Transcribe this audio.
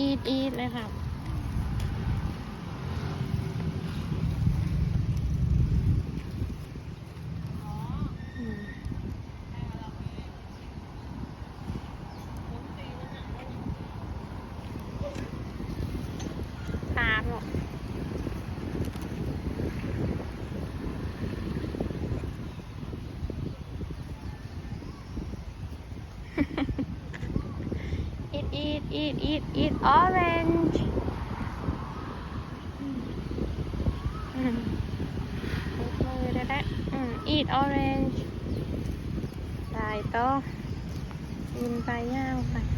eat eat ເລີຍຄ່ະ. ອືມ ຕາມເນາະ. Eat, eat, eat, eat, eat orange. ອືມ ອືມ ຍົກມືໄດ້ແລ້ວ. ອືມ eat orange. ໄປຕໍ່ ກິນໄປ ຍ່າງໄປ.